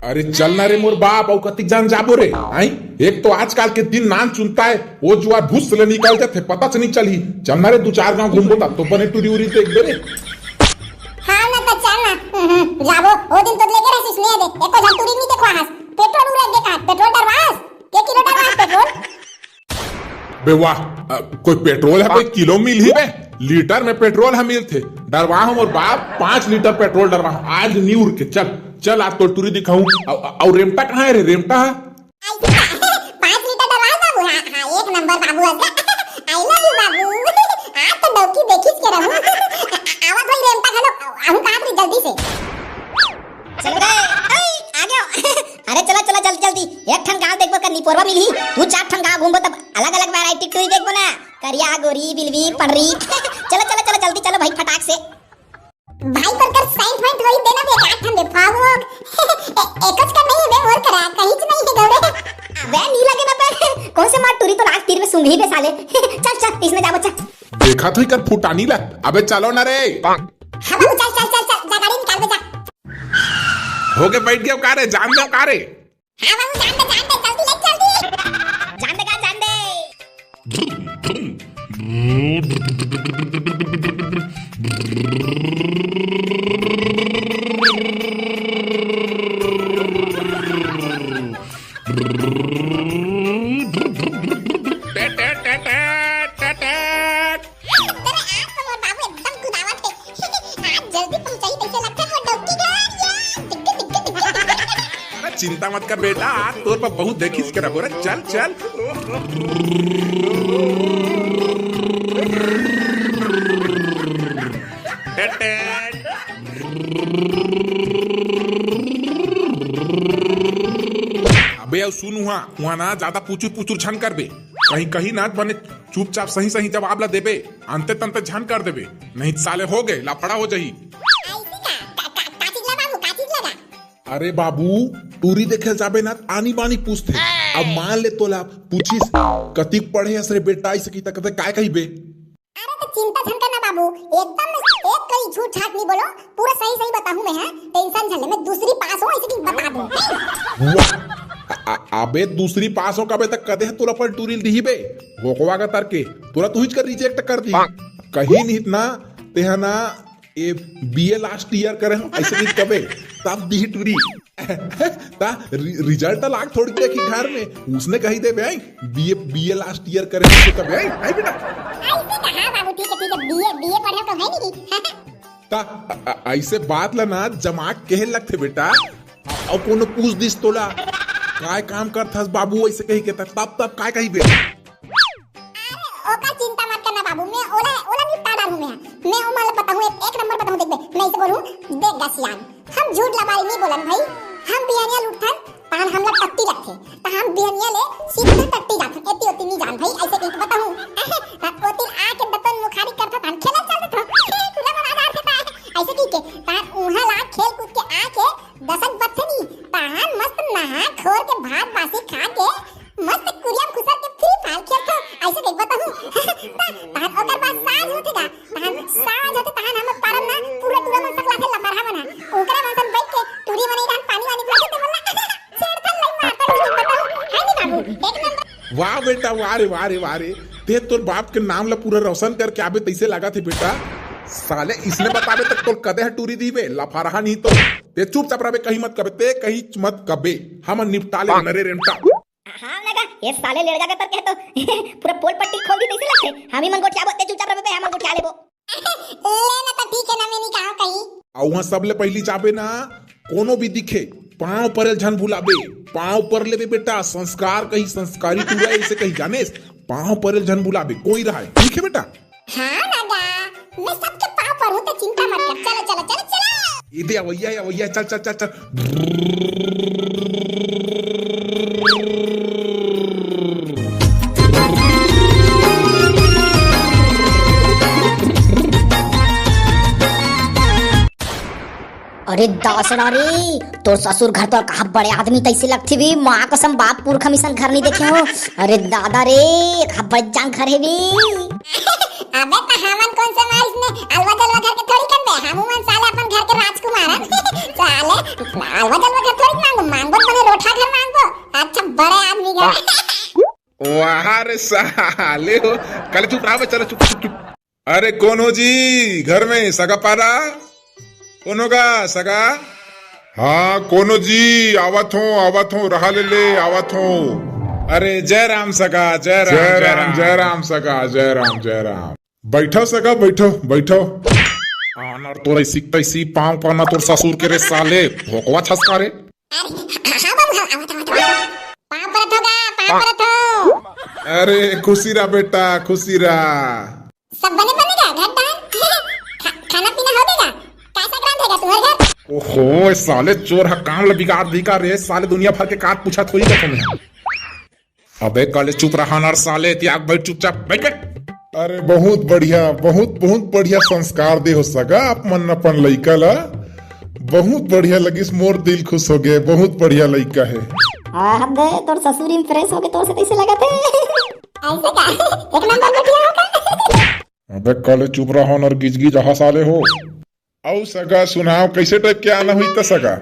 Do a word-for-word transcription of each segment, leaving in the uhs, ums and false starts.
अरे चल ना रे मोर बाप, अउ कतिक जान जाबो रे, आई? एक तो आजकल के दिन नान चुनता है, वो जुआर भूस ले निकल जाथे, पता च नहीं चलही। चल ना रे, दू चार गांव घूमबो, तब तो बने टूरी उरी देखबे रे। हाँ ना, तो चल ना। हम्म, हम्म, जाबो। वो दिन तो लेके रहसिस, नहीं दे, एको झन टूरी नहीं देखवा हस। पेट्रोल उरे दे का, पेट्रोल डरवास? के किलो डरवास पेट्रोल? बे वाह, अ, कोई पेट्रोल है, कोई किलो मिलही बे? लीटर में पेट्रोल ह मिलथे। डरवा हूँ मोर बाप, पाँच लीटर पेट्रोल डरवा हूँ। आज नी उर के, चल, चल, आज तो टूरी दिखाऊं। अउ, अउ रेमटा कहाँ है रे, रेमटा? पाँच लीटर डरवा बाबू, हाँ, हाँ, एक नंबर बाबू, अस का। I love you बाबू। आज तो डौकी देखिस के रहूं। आवत होई रेमटा घलो, आहूं कहात रही जल्दी से। चलो रे, अई, आ गयो। अरे चला, चला, जल्दी, जल्दी। एक ठन गांव देखबो कर निपोरवा मिलही। दू चार ठन गांव घूमबो तब अलग-अलग variety टूरी देखबो ना। करिया, गोरी, बिलवी, पड़री। चलो, चलो, चलो, जल्दी चलो भाई, फटाक से। भाई, तोर कर सेंट वेंट वही देना बे, एक ठन दे फागुक। ए-, एकच का नहीं बे, मोर करा, कहीं च नहीं है गौरे। अबे, नी लगे ना बे। कौन से मार टूरी तो लाग तीर में सूंघी बे साले। चल, चल, इसमें जाबो, चल। देखा तो ही कर फुटानी ला। अबे, चलो ना रे। हाँ बाबू, चल, चल, चल, चल, जा गाड़ी निकाल दे, जा। होगे, बैठ गया का रे, जान दे का रे। हाँ बाबू, जान दे, जान दे, जल्दी ले, जल्दी। जान दे का, जान दे। तेरे आज तो मोर बाबू एकदम कुदावत हे। आज जल्दी पहुंचाई तइसे लगथे मोर डौकी घर। या, डिग्गी, डिग्गी, डिग्गी, डिग्गी। चिंता मत कर बेटा, आज तोर पर बहुत देखिस के रहो रे। चल, चल। टेट, टेट। अबे अउ सुन, उहाँ, उहाँ ना ज्यादा पुचुर पुचुर झन करबे। कहीं, कहीं ना बने चुपचाप सही सही जवाब ला देबे, अंते तंते झन कर देबे, नहीं त साले हो गए, लफड़ा हो जाही। ऐसे का? का, का, का चीज ला बाबू, का चीज ला? अरे बाबू, टूरी देखे जाबे ना, आनी बानी पूछथे। अब मान ले तोला पूछिस, "कतिक पढ़े हस रे बेटा?" ऐसे की तक काय कहिबे? अरे तो चिंता झन करना बाबू, एकदम एक कई झूठ झाट नहीं बोलो, पूरा सही सही बताहूँ मैं, हाँ? टेंशन झन ले, मैं दूसरी पास हूँ, ऐसे की बता दूँ। वाह! आ, आ, अबे दूसरी पास हो कबे तक कदे है तोला अपन टूरी दिही बे? होकवा का तरके, तोला तुहिच कर रिजेक्ट कर दी। कहीं नहीं इतना, तेहा ना ए, बीए लास्ट ईयर करे हूँ, ऐसे नहीं कबे, तब दी टूरी। ता रि-, रिजल्ट लाग थोड़ी देखी घर में, उसने कही दे भाई, बीए, बीए लास्ट ईयर करे हूँ, तो कबे, आई, आई बेटा। ऐसे कहा बाबू, ठीक है, ठीक है, बीए, बीए पढ़े तो है नहीं। ता अ-, अ-, ऐसे बात ला ना जमा के कहे लगथे बेटा, अउ कोनो पूछ दिस तोला, "काय काम करथस बाबू?" ऐसे कही के, त-, तब, तब काय कही बे? अरे, ओकर चिंता मत करना बाबू, मैं ओला, ओला निपटा डालूं मैं। मैं ओमन ला बताहूं, एक, एक नंबर बताहूं, देख बे, मैं इसे बोलूं, "देख गा सियान, हम झूठ लबारी नहीं बोलन भाई, हम बिहनिया ल उठथन, तहन हमला टट्टी लगथे, त हम बिहनिया ले सीधे टट्टी जाथन, एती ओती नहीं जान भाई," ऐसे कहिके बताहूं। ओती आके दतन मुखारी करथन, तहन खेलत चल देथन, पूरा बड़ा डार देता है, ऐसे कहिके, तहन उहाँ ला खेल कूद के आके दसक बजथे नी, तहन मस्त नहा खोर के भात बासी खा के मस्त कुरिया म खुसर के Free Fire खेलथन, ऐसे देख बताहूं। त-, तहन ओकर बाद साँझ होथे गा, तहन साँझ होथे, तहन हमर पारम ना पूरा टूरा मन सकलाथे लमरहा मन ह। ओकरे मन सन बैठ के टूरी मन इधर पानी वानी भर देथे, बोलना, छेड़थन लई मारथन, ऐसे देख बताहूं। है नी बाबू, एक नंबर। वाह बेटा, वाह रे, वाह रे, वाह रे। ते तोर बाप के नाम ला पूरा रोशन करके आबे तैसे लागथे बेटा। साले इसने बताबे तक तोर कदे ह टूरी दीबे, लफारहा नहीं तो। ते चुपचाप रहबे, कहीं मत कबे, ते कहीं मत कबे। हमन निपटा ले नरे रेमटा। हाँ लगा, ये साले लेड़गा के तर कहे तो पूरा पोल पट्टी खोल दी तैसे लगथे। हम ही मन गोठियाबो, ते चुपचाप रहबे, हम मन गोठिया लेबो। ले ना तो ठीक है ना, मैं नहीं कहा कहीं। अउ उहाँ सबले पहिली जाबे ना, कोनो भी दिखे, पाँव परेल झन भुलाबे, पाँव पर लेबे बेटा, संस्कार कही, संस्कारी टूरा ऐसे कही जानेस, पाँव परेल झन भुलाबे, कोई रहय, ठीक है बेटा? हाँ दादा, मैं सबके पाँव पर हूँ, तो चिंता मत कर, चलो, चलो, चलो, चलो। ये दे, अवैया, अवैया, चल, चल, चल, चल। अरे दासड़ा रे, तोर ससुर घर तो कहा बड़े आदमी तैसे लगथे बे, माँ कसम बाप पुरखा मिसन घर नहीं देखे हो। अरे दादा रे, कहा बड़े जान घर है बे। अबे त हमन कौन से मारिस में अलवा जलवा घर के थोड़ी कन बे, हमू मन साले अपन घर के राजकुमार हन। साले अलवा जलवा घर थोड़ी मांगू। मांगबो त बने रोठा घर मांगबो। अच्छा, बड़े आदमी घर। वाह रे साले हो। कले चुप रहा बे, चलो चुप, चुप, चुप। अरे कोनो जी, घर में सगा पारा? कोनो का सगा? हाँ, कोनो जी, आवत हो, आवत हो, रहा ले ले, आवत हो। अरे जय राम सगा, जय राम, जय जय राम, राम। जय राम सगा, जय राम, जय राम। बैठो सगा, बैठो, बैठो। आनर तोर ऐसी तैसी पाँव पड़ना तोर ससुर के रे साले, भोकवा छसका रे। अरे, हाँ बाबू, हाँ, आवत, आवत, आवत। पाँव परत होगा, पाँव परत हो। अरे खुशी रहा बेटा, खुशी रहा। सब बने बने का घर दान? खा-, खाना पीना हो गया? कैसा ग्रांड है तुम्हारे घर? ओहो, ए साले चोर हा काम ला बिगाड़ दी का रे, साले दुनिया भर के काट पूछत होई का तुम्हें? अबे कले चुप रहा ना रे साले, त्याग बैठ चुपचाप, बैठ, बैठ। अरे बहुत बढ़िया, बहुत, बहुत बढ़िया संस्कार दे हो सगा आप मन अपन लइका ला। बहुत बढ़िया लगिस, मोर दिल खुश हो गए, बहुत बढ़िया लइका है। हाँ, हम दे, तोर ससुर impress हो गए, तोर से कैसे लगा थे? ऐसे का? एक नंबर गोठिया हो का? अबे कले चुप रहा ना रे, गिजगिज हा साले हो। अउ सगा सुनाव, कैसे type के आना हुई त सगा?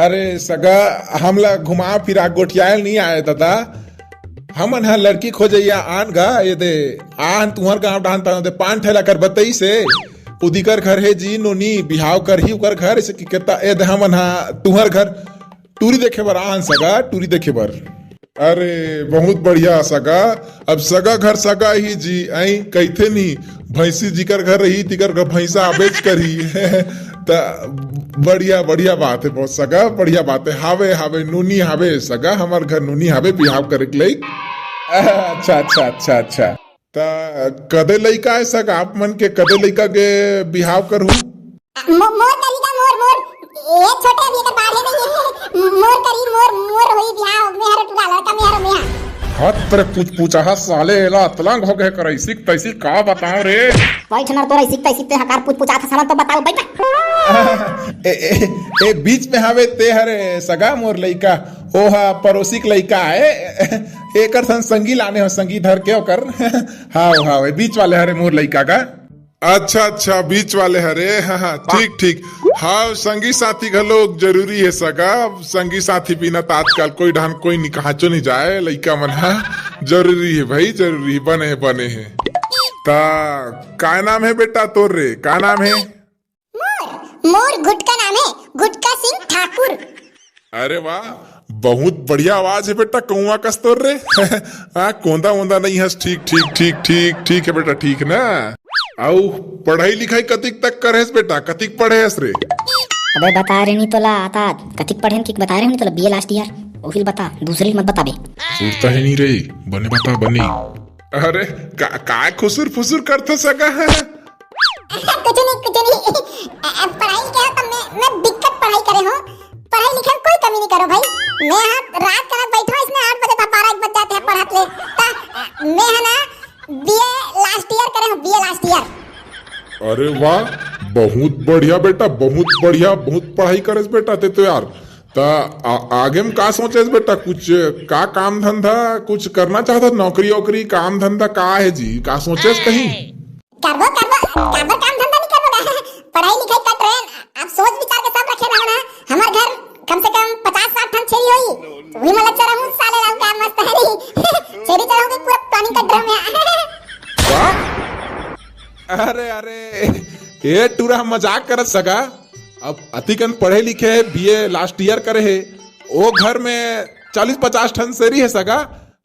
अरे सगा, हमला घुमा फिरा गोठियायल नहीं आए दादा। हमन ह लड़की खोजैया आन गा, ये दे, आन तुहर गांव डाहन ता दे पान ठेला कर बतई से। उदिकर घर हे जी नोनी, बिहाव करही उकर घर, ऐसे कि कहता, ए दे हमन ह तुहर घर टूरी देखे बर आन सगा, टूरी देखे बर। अरे बहुत बढ़िया सगा। अब सगा घर सगा ही जी, आई कहिथे नी, भैंसी जिकर घर रही तिकर घर भैंसा आबेच करही। त बढ़िया, बढ़िया बात है बहुत सगा, बढ़िया बात है। हावे, हावे, नूनी हावे सगा, हमर घर नूनी हावे बिहाव करे के लइक। अच्छा, अच्छा, अच्छा, अच्छा। त कदे लइका है सगा, आप मन के कदे लइका के बिहाव करहू? मो-, मोर करी का मोर, मोर। ए छोटे, अभी एकर बाढ़े नहीं है। मोर करी, मोर, मोर होई बिहाव, मेहर टुरा लड़का, मेहर मेहा। हत रे पुचपुचाहा साले, एला अतलंग हो गए कर, ऐसी तैसी का बताओ रे। बैठ ना तोरा ऐसी तैसी ते हकार पुचपुचात हस, हमन तो बताओ, बैठ। ए, ए, ए, बीच में हवे ते हरे सगा मोर लइका, ओहा पड़ोसी के लइका है, एकर सन संगी लाने हो, संगी धर के ओकर। हाव, हाव, ए बीच वाले हरे मोर लइका का। अच्छा, अच्छा, बीच वाले हरे। हाँ, हाँ, ठीक, ठीक। हाँ, संगी साथी घलोक जरूरी है सगा। संगी साथी बिना त आजकल कोई ढंग कोई नि-, कहांचो नहीं जाए, लइका मन। हाँ, जरूरी है भाई, जरूरी है। बने है, बने है। ता, का नाम है बेटा तोर रे? का नाम है? मोर, मोर गुटका नाम है, गुटका सिंह ठाकुर। अरे वाह, बहुत बढ़िया आवाज है बेटा, कौआ कस तोर रे। हाँ, कोंदा वोंदा नहीं हस, ठीक, ठीक, ठीक, ठीक, ठीक है बेटा, ठीक ना। अउ पढ़ाई लिखाई कतिक तक करे हस बेटा, कतिक पढ़े हस रे? अबे बता रहे नहीं तोला, आता कतिक पढ़े हन, किक बता रहे नहीं तोला, B A last year, ओहिल बता, दूसरी मत बताबे। सुरता है नहीं रे, बने बता, बने। अरे, का, का खुसुर फुसुर करथस सगा? कुछ नहीं, कुछ नहीं। अ, अ, पढ़ाई के हो तो मैं, मैं दिक्कत पढ़ाई करे हूँ। पढ़ाई लिखे में कोई कमी नहीं करो भाई। मैं यहाँ रात का ना बैठो, इसमें आठ बजे था, बारह एक बज जाते हैं पढ़त ले। ता, अ, मैं है ना B A last year करे हूँ, B A last year। अरे वाह, बहुत बढ़िया बेटा, बहुत बढ़िया, बहुत पढ़ाई करेस बेटा ते तो यार। त आ-, आगे में का सोचेस बेटा? कुछ का काम धंधा कुछ करना चाहत हस? नौकरी वोकरी, काम धंधा का है जी? का सोचेस कहीं? करबो, करबो, काबर काम धंधा नहीं करबो का? पढ़ाई लिखाई कट रहे हैं, आप सोच विचार के सब रखे रहो ना। हमार घर कम से कम पचास साठ ठन छेरी होई, वही में लच्चा रहूं साले राम का मस्त है नहीं। छेरी चराऊं के पूरा planning कट रहा मैं। वाह! अरे, अरे, ए टूरा मजाक करत सगा। अब अतिकन पढ़े लिखे हे, B A last year करे हे, ओ घर में चालीस पचास ठन सेरी हे सगा,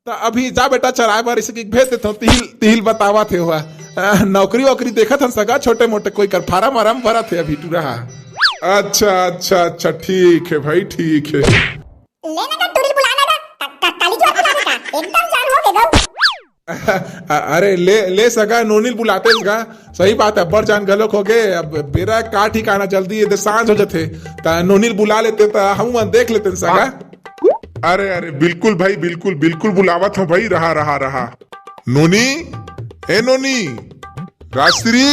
त अभी जा बेटा चराए बर इसे कि भेज देथव, तिहिल, तिहिल बतावत हे ओहा। आ, नौकरी वोकरी देखत हन सगा, छोटे मोटे कोई कर फार्म वार्म भरत हे अभी टूरा हा। अच्छा, अच्छा, अच्छा, ठीक है भाई, ठीक है। ले ना का टूरी बुला ना का, का, का, काली जो बुला ना का, एकदम जान हो के गऊ। अ-, अरे ले, ले सगा, नोनिल बुलाते सगा। सही बात है, अब्बड़ जान घलोक हो गे। अब बेरा का ठिकाना, जल्दी ये दे सांझ हो जथे, त नोनिल बुला लेते त हम मन देख लेते सगा। अरे, अरे, बिल्कुल भाई, बिल्कुल, बिल्कुल बुलावत हो भाई, रहा, रहा, रहा। नोनी, ए नोनी, राजश्री,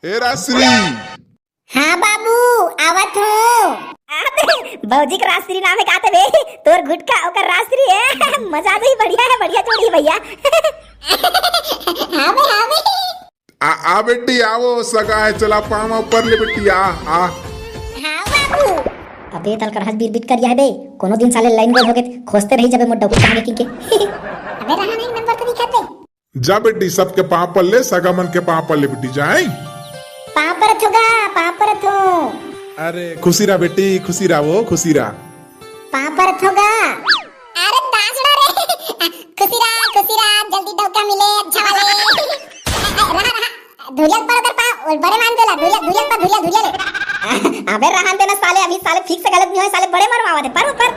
ए राजश्री। हाँ बाबू, आवत हूँ। अबे, भौजी के राजश्री नाम है का ते बे? तोर गुटका ओकर राजश्री है। मजा आ जाई, बढ़िया है, बढ़िया जोड़ी है भैया। हाँ बे, हाँ बे। आ, आ बेटी, आवो, सगा है, चला पाँव ऊपर ले बेटी, आ, आ। हाँ बाबू। अबे तलकर हस बीर बीट करिया हे बे, कोनो दिन साले लाइन गोल होगे त खोजते रही जबे मोर डौकी कहांगे किंके। अबे रहा नहीं नंबर तो दिखा दे। जा बेटी, सबके पांव पर ले, सगा मन के पांव पर ले बेटी, जा, हैं? पांव परत हों गा, पांव परत हों। अरे खुशी रहा बेटी, खुशी रहा वो, खुशी रहा। पांव परत हों गा। अरे दासड़ा रे, खुशी रहा, खुशी रहा, जल्दी डौका मिले, अच्छा वाले। रहा, रहा, धुरिया पर ओकर पांव, बड़े मान देला, धुरिया, धुरिया पर, धुरिया, धुरिया ले। अबे रहन देना साले, अभी साले ठीक से गलत नहीं होय, साले बड़े मरवावत हे, पर, पर।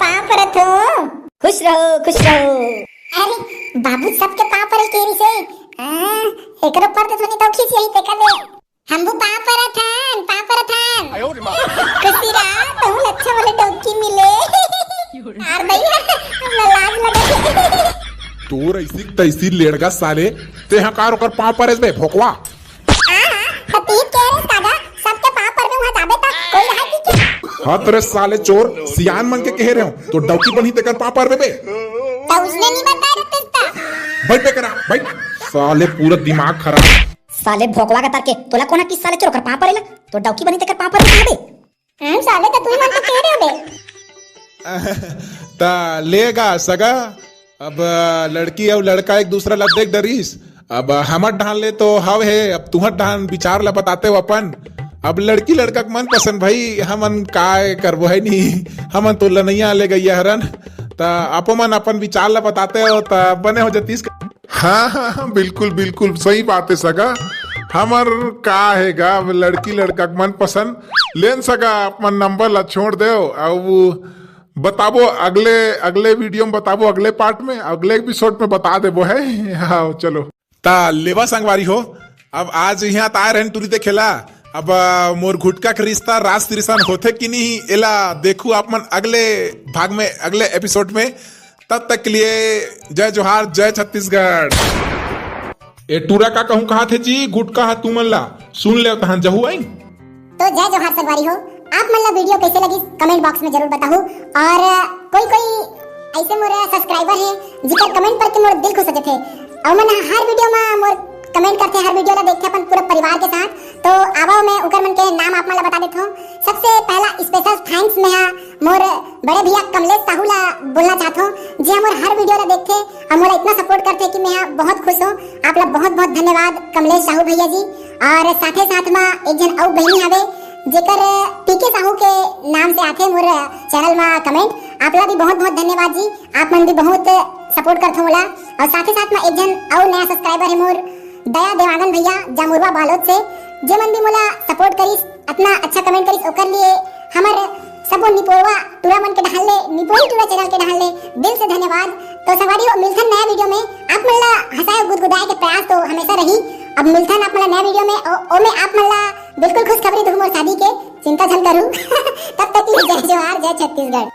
पांव परत हों। खुश रहो, खुश रहो। अरे, बाबू सबके पांव परे के रहिसे। हाँ, एकरो पर तो थोड़ी तो खींच यही देखा दे। हम वो पांव परत हन, पांव परत हन। खुशी रहा, तहूं अच्छा वाले डौकी मिले। यार भैया, हमरा लाज लगे। तोर ऐसी तैसी लेड़गा साले, तेहा कार ओकर पांव परेस बे भोकवा। हाँ, हाँ, तो तीन कह रहे दादा, सबके पांव पर में वहां जाबे त कोई रहा कि क्या? हाँ तेरे साले चोर, सियान मन के कह रहे हो, तो डौकी बनी तेकर पांव पर बे। तो उसने नहीं बताया रहते था। बैठ बे करा, बैठ। साले पूरा दिमाग खराब। साले भोकवा का तार के, तोला कोना किस साले चोर कर पांव परेला? तो डौकी बनी तेकर पांव पर में जाबे। हम साले तो तू ही मन तो कह रहे हो बे। ता लेगा सगा, अब लड़की अउ लड़का एक दूसरा ला देख डरिस। अब हमर ढान ले तो हव हे, अब तुहर ढान विचार ला बताते हो अपन। अब लड़की लड़का के मन पसंद भाई, हमन काय करबो है नी, हमन तो लनैया ले गई हरन। त आपो मन अपन विचार ला बताते हो त बने हो जतीस। हाँ, हाँ, हाँ, बिल्कुल, बिल्कुल, सही बात है सगा। हमर का हे गा, अब लड़की लड़का के मन पसंद। लेन सगा, अपन नंबर ला छोड़ देव, अउ बताबो अगले, अगले वीडियो में बताबो, अगले पार्ट में, अगले एपिसोड में बता देबो है। हाँ, चलो। ता लेवा संगवारी हो, अब आज इहाँ त आए रहन टूरी देखेला। अब, आ, मोर घुटका के रिश्ता राज तिरसन होथे कि नहीं, एला देखू आप मन अगले भाग में, अगले एपिसोड में। तब तक के लिए जय जोहार, जय छत्तीसगढ़। ए टूरा का कहूँ कहा थे जी, घुटका हा तुमन ला सुन ले तहां जहू आई। तो जय जोहार संगवारी हो, आप मन ला वीडियो कैसे लगी कमेंट बॉक्स में जरूर बताहू। और कोई कोई ऐसे मोर सब्सक्राइबर है जिकर कमेंट पढ़ के मोर दिल खुश हो जाथे। और मन हर वीडियो में मोर कमेंट करते, हर वीडियो ला देखते अपन पूरा परिवार के साथ। तो आवा मैं उकर मन के नाम आप मन ला बता देता हूँ। सबसे पहला स्पेशल थैंक्स मैं हा मोर बड़े भैया कमलेश साहू ला बोलना चाहत हूँ, जे मोर हर वीडियो ला देखते और मोला इतना सपोर्ट करते कि मैं हा बहुत खुश हूँ। आप ला बहुत बहुत धन्यवाद कमलेश साहू भैया जी। और साथे साथ मा एक झन अउ बहिनी हवे, जेकर पीके साहू के नाम से आथे मोर चैनल मा कमेंट। आप ला भी बहुत बहुत धन्यवाद जी, आप मन भी बहुत सपोर्ट करथो मोला। और साथे साथ मा एक झन अउ नया सब्सक्राइबर है मोर दया देवांगन भैया जामुरवा बालोद से, जे मन भी मोला सपोर्ट करिस, अतना अच्छा कमेंट करिस, ओकर लिए हमर सबो निपोरवा टूरा मन के डहान ले, निपोरी टूरा चैनल के डहान ले दिल से धन्यवाद। तो संगवारी हो, मिलथन नया वीडियो में। आप मन ला हंसाए गुदगुदाए के प्रयास तो हमेशा रही। अब मिलथन आप मन ला नया वीडियो में, ओ, ओ में आप मन ला बिल्कुल खुशखबरी दूँ मोर शादी के, चिंता झन करू। तब तक के लिए जय जोहार, जय छत्तीसगढ़।